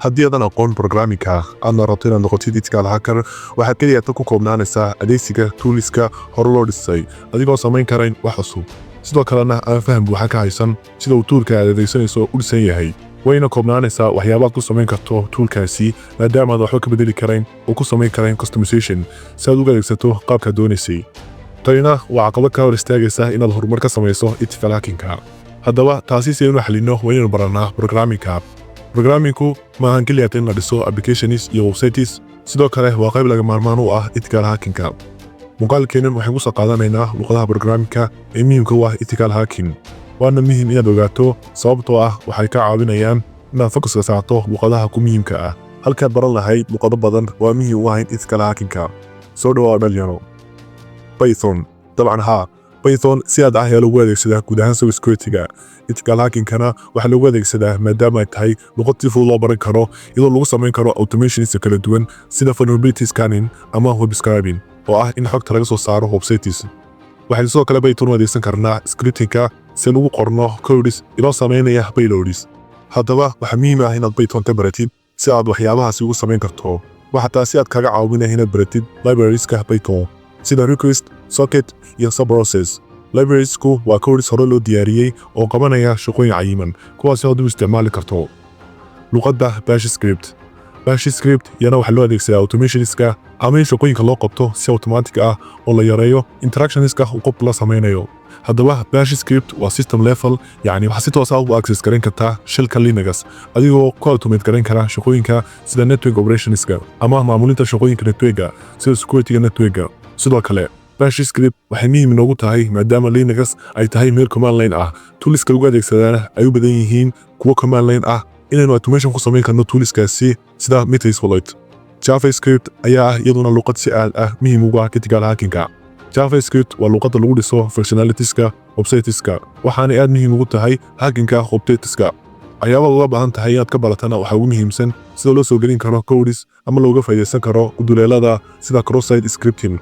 Haddii aadan aqoon programmingka, aadna rabto inaad noqotid ethical hacker, waxaad keliya ta ku koobnaanaysaa adeegsiga toolska hore loo dhisay, adigoo samayn karayn wax cusub, sidoo kalena aan faham buuxa ka haysan sida uu toolka aad adeegsanayso u dhisan yahay. Wayna koobnaanaysaa waxyaabaad ku samayn karto toolkaasi, maadaama aad waxba ka bedeli karayn oo ku samayn karayn customization si aad uga adeegsato qaabkaad doonaysay. Tanina waa caqabad ka hor istaagaysa inaad horumar ka samayso ethical hackingka. Haddaba taasi si aynu xalino, waa inaynu baranaa programmingka. Programmingku maahan keliya in la dhiso applications iyo websites, sidoo kale waa qayb laga maarmaan u ah ethical hackingka. Muuqaalkeennan waxaan kusoo qaadanaynaa luqadaha programmingka ee muhiimka u ah ethical hacking, waana muhiim inaad ogaato, sababtoo ah waxay ka caawinayaan inaad focuska saarto luqadaha ku muhiimka ah halkaad baran lahayd luqado badan waa muhiim u ahayn ethical hackingka. Soo dhawaa dhalinyaro. Python, dabcan haa, Python si aad ah ayaa loogu adeegsadaa guud ahaan cyber security-ga. Ethical hackingkana waxaa loogu adeegsadaa maadaama ay tahay luqad si fudud loo baran karo, iyadoo lagu samayn karo automations kala duwan sida vulnerability scanning ama web scraping, oo ah in xogta laga soo saaro websites. Waxaynu sidoo kale Python u adeegsan karnaa scriptingka si aan ugu qorno codes inoo samaynaya payloads. Haddaba waxaa muhiim ah inaad Python ka baratid si aad waxyaabahaasi ugu samayn karto. Waxaa taasi aad kaga caawinaya inaad baratid librarieska Python sida request, socket iyo subprocess. Librariesku waa codes hore loo diyaariyey oo qabanaya shaqooyin cayiman, kuwaasi aad u isticmaali karto. Luqadda Bash script. Bash script iyana waxaa loo adeegsadaa automationska ama in shaqooyinka loo qabto si automatic ah oo la yareeyo interactionska uu qofku la samaynayo. Haddaba Bash script waa system level, yacni waxaa si toos ah u access garan kartaa shellka Linux, adigoo ku automate garan kara shaqooyinka sida network operationska ama maamulinta shaqooyinka networka, sida securityga networka. Sidoo kale Bash script waxay muhiim inoogu tahay maadaama Linux ay tahay meel command line ah, toolska lagu adeegsadaana ay u badan yihiin kuwo command line ah, inaynu automation ku samayn karno toolskaasi sida Metasploit. JavaScript ayaa ah iyaduna luqad si aad ah muhiim ugu ah ethical hackinga. JavaScript waa luqadda lagu dhiso functionalitiska websiteska, waxaanay aad muhiim ugu tahay hackinga websiteska. Waxyaabaha uga baahan tahay inaad ka baratana waxaa ugu muhiimsan sida loo soo gelin karo codes ama looga faa'iidaysan karo duleelada sida cross-site scripting.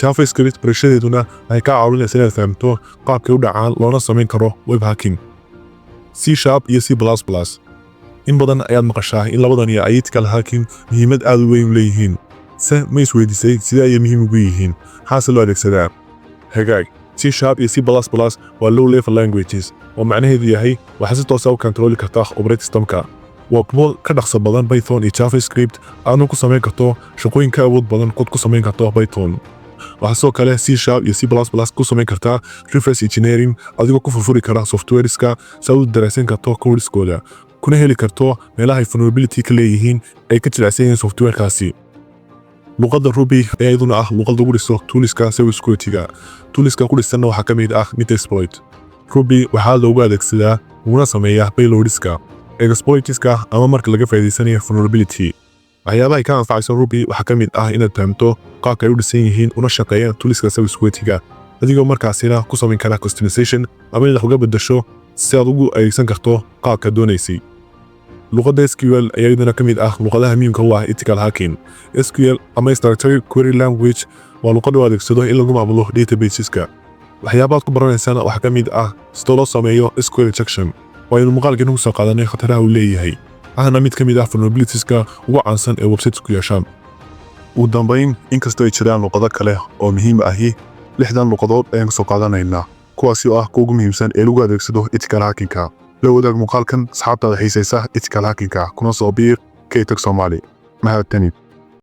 JavaScript barashadeeduna waxay kaa caawinaysaa inaad fahamto qaabkay u dhacaan loona samayn karo web hacking. C# iyo C++, in badan ayaad maqashaa in labadani ay ethical hacking muhiimad aad u weyn u leeyihiin. Se ma isweydiisay sidee ayay muhiim ugu yihiin, maxaase loo adeegsadaa? Hagaag, C# iyo C++ waa low level languages, oo macnaheedu yahay waxaa si toosa u controli kartaa operating systemka. Waa kuwo ka dhaqso badan Python iyo JavaScript, aadna ku samayn karto shaqooyin ka awood badan kod ku samayn karto Python. Waxaa sidoo kale C# iyo C++ ku samayn kartaa reverse engineering, adigoo ku furfuri kara softwareska si aad u daraasan karto codeskooda, kuna heli karto meelaha ay vulnerability ka leeyihiin, ay ka jilicsan yihiin softwarekaasi. Luqadda Ruby ayaa iyaduna ah luqad lagu dhiso toolska cyber security-ga. Toolska ku dhisanna waxaa ka mid ah Metasploit. Ruby waxaa loogu adeegsadaa uguna sameeyaa payloadska, exploitska ama marka laga faa'iidaysanayo vulnerability. Waxyaabaha ay ka anfacayso Ruby waxaa ka mid ah inaad fahamto qaabka ay u dhisan yihiin una shaqeeyaan toolska cyber security-ga, adigoo markaasina ku samayn kara customization ama inaad wax uga beddesho si aad ugu adeegsan karto qaabka doonaysay. Luqadda SQL ayaa iyaduna ka mid ah luqadaha muhiimka u ah ethical hacking. SQL ama Structured Query Language waa luqad loo adeegsado in lagu maamulo databaseska. Waxyaabaad ku baranaysana waxaa ka mid ah sida loo sameeyo SQL injection, oo aynu muuqaalkeena ku soo qaadanay khataraha uu leeyahay, ahna mid ka mid ah vulnerabilitieska ugu caansan ee websites ku yeeshaan. Ugu dambayn, inkastoo ay jiraan luqado kale oo muhiim ahi, lixdan luqadood ayaan kasoo qaadanaynaa, kuwaasi oo ah kuwa ugu muhiimsan ee lagu adeegsado ethical hackingka. La wadaag muuqaalkan asxaabtaada xiisaysa ethical hackingka, kuna soo biir Kaytag Soomaali. Mahadsanid.